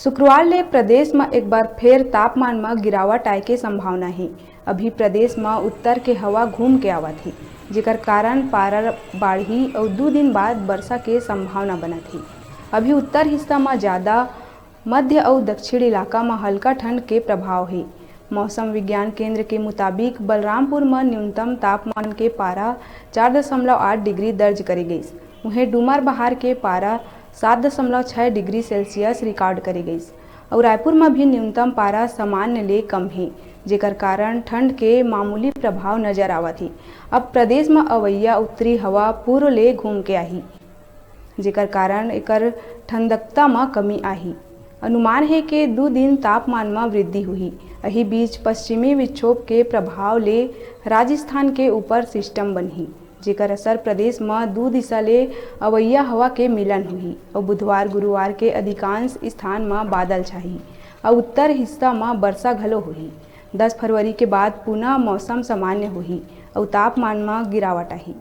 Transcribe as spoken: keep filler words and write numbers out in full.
शुक्रवार ले प्रदेश म एक बार फेर तापमान म गिरावट आए के संभावना हे। अभी प्रदेश म उत्तर के हवा घूम के आवत हे, जेकर कारण पारा बाढ़ही अउ दू दिन बाद बरसा के संभावना बनत हे। अभी उत्तर हिस्सा म ज्यादा, मध्य अउ दक्षिण इलाका म हल्का ठंड के प्रभाव हे। मौसम विज्ञान केंद्र के मुताबिक, बलरामपुर म न्यूनतम तापमान के पारा चार दशमलव आठ डिग्री दर्ज करे गइस। उहें, डूमरबहार के पारा सात दशमलव छह डिग्री सेल्सियस रिकॉर्ड करे गइस अउ रायपुर म भी न्यूनतम पारा सामान्य ले कम हे, जेकर कारण ठंड के मामूली प्रभाव नजर आवत हे। अब प्रदेश म अवइया उत्तरी हवा पूर्व ले घूम के आही, जेकर कारण एकर ठंडकता म कमी आही। अनुमान हे के दू दिन तापमान म वृद्धि होही। अही बीच, पश्चिमी विक्षोभ के प्रभाव ले राजस्थान के ऊपर सिस्टम बनही, जेकर असर प्रदेश म दू दिशा ले अवइया हवा के मिलन होही अउ बुधवार, गुरुवार के अधिकांश स्थान म बादल छाही अउ उत्तर हिस्सा म बरसा घलो होही। दस फरवरी के बाद पुनः मौसम सामान्य होही अउ तापमान म गिरावट आही।